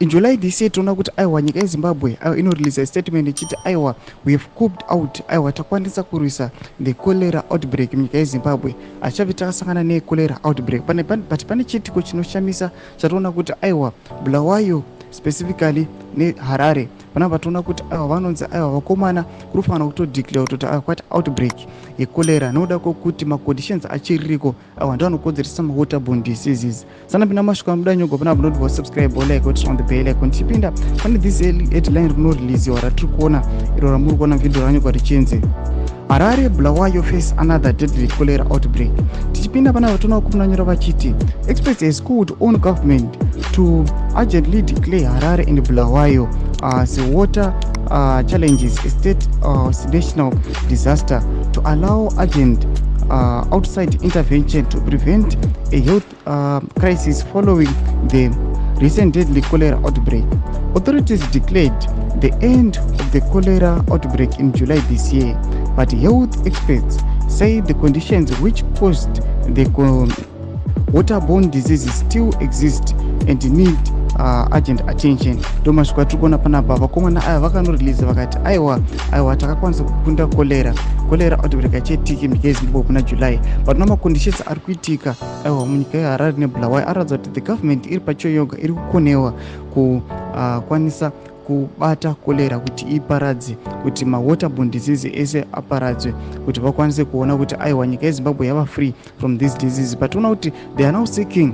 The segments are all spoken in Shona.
In July this year, tinoona kuti aiwa, nyika yeZimbabwe aiwa inoreleasa statement ichiti aiwa, we have cooped out, aiwa, takwanisa kurwisa the cholera outbreak munyika yeZimbabwe. Hatichavi takasangana necholera outbreak pane, but pane chiitiko chinoshamisa chatoona kuti aiwa, Bulawayo specifically neHarare panapa toona kuti aiwa, vanonzi aiwa, vakomana kuri kufanira kutodeclare kutoti aiwa, kwaita outbreak yecholera nokuda kwokuti maconditions achiririko aiwa ndo anokonzeresa mawaterborne diseases. Sanapinda masviko amuda panapa, unoti subscribe, like, turn on the bell icon. Tichipinda pane this headline rinoreleasiwa ratiri kuona iro ramuri kuona video ranyorwa richinzi "Harare, Bulawayo face another deadly cholera outbreak". Tichipinda panapa toona kumunanyora vachiti experts has called on government to urgently declare Harare and Bulawayo as water challenges a state national disaster to allow urgent outside intervention to prevent a health crisis following the recent deadly cholera outbreak. Authorities declared the end of the cholera outbreak in July this year, but health experts say the conditions which caused the waterborne diseases still exist and need urgent attention. Ndo masviko atiri kuona panapa. Vakomana aya vakanoreleasa vakati aiwa, aiwa, takakwanisa kukunda cholera. Cholera outbreak achiitiki munyika yeZimbabwe kuna July, but namaconditions ari kuitika aiwa munyika yeHarare neBulawayo aratidza kuti the government iri pachoyoga iri kukonewa kukwanisa kubata cholera kuti iparadze, kuti mawaterborne disease ese aparadzwe, kuti vakwanise kuona kuti aiwa, nyika yeZimbabwe yava free from this disease. But toona kuti they are now seeking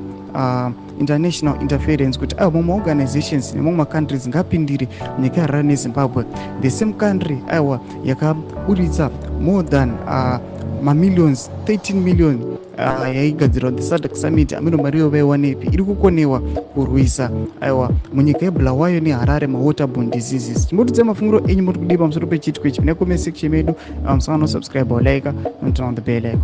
international interference, kuti aiwa, mamwe maorganizations nemamwe macountries ngapindire munyika yeHarare neZimbabwe. The same country aiwa yakaburitsa more than mamillions, 13 million yaigadzirwa the SADC summit, amino mari iyo vaiwanepi, iri kukonewa kurwisa aiwa munyika yeBulawayo neHarare mawaterborne diseases. Chimbotidzai mafungiro enyu muri kudii pamusoro pechiitiko ichi mune comment section medu. Musangano subscribe, like, and turn on the bell icon.